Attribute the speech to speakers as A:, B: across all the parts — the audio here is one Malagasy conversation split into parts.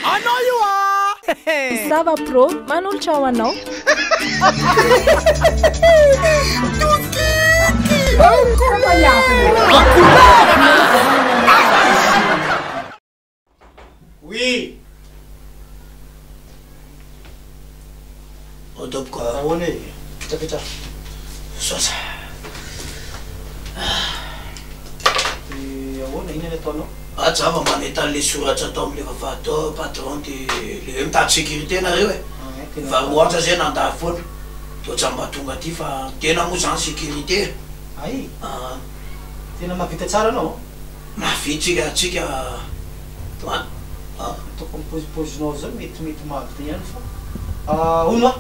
A: Anao io ah!
B: Sava Pro manolotra ho anao.
A: Oui.
C: Ao tompoko.
A: Ahoana e? Petrapetraha.
C: Misaotra.
A: Dia ahoana, inona ny ataonao?
C: Ah java maneta an'le soratra atao amle vavahady ao patron de le hoe mitady sécurité nareo e! Efa roa andro zay nandalo foana de ohatran'ny mba tonga aty fa tena moa zany sécurité e!
A: Hay!
C: Ah.
A: Tena mahavita tsara anao an!
C: Mahavita tsika tsika an!
A: Ataoko amin'ny paozipaozinao zao metimety mahavita ihany fa hono ah!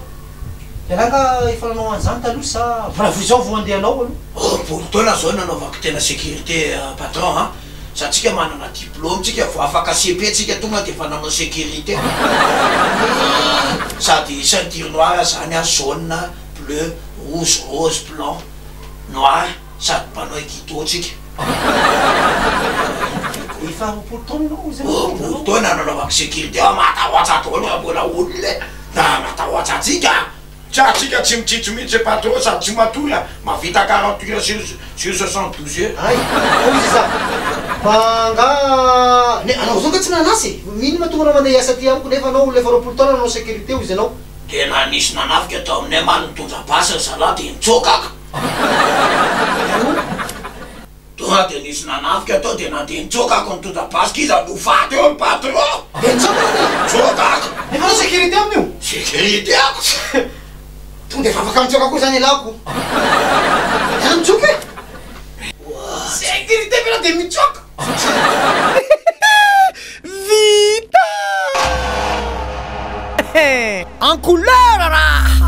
A: Ialahy nga efa nanao an'izany taloha sa mbola vao izao vao andeha hanao aloha?
C: 20 taona zao nanaovako tena sécurité patron an! Sa tsika manana diplôme tsika vao afaka cepe tsika tonga de efa nanao sécurité sady ceinture noire zany an jaune, bleu, rouge, rose, blanc, noir sady mpanao aikido tsika.
A: Efa 20 taona ianao izay?
C: 20 taona nanaovako sécurité fa matahotra daholo raha mbola olona e! Matahotra antsika. Tsy atsika tsy mitsitsy mihitsy patron sady tsy matory a! Mahavita 48 heures sur sur 72 heures.
A: Hay! Hoy izy za! Fa nga ne anao zao nga tsy nanasa e! Ino mahatonga anao mandeha hiasa aty amiko nefa anao olona efa 20 taona nanao sécurité hoy izy anao.
C: Tena nisy nanafika tao aminay omaly nitondra basy ry zalahy dia nitsoaka aho ka.
A: Ahoana?
C: Tonga dia nisy nanafika tao dia nandeha nitsoaka ako nitondra basy k'iza no faty eo ny patron?
A: Dia nitsoaka ianao?
C: Nitsoaka ako.
A: Nefa anao sécurité amin'io?
C: Sécurité ako.
A: Tonga dia efa afaka mitsoaka koa izany ialahy ko. Ialahy mitsoaka e? Sécurité ve ianao dia mitsoaka?
D: Vita! En couleur raha!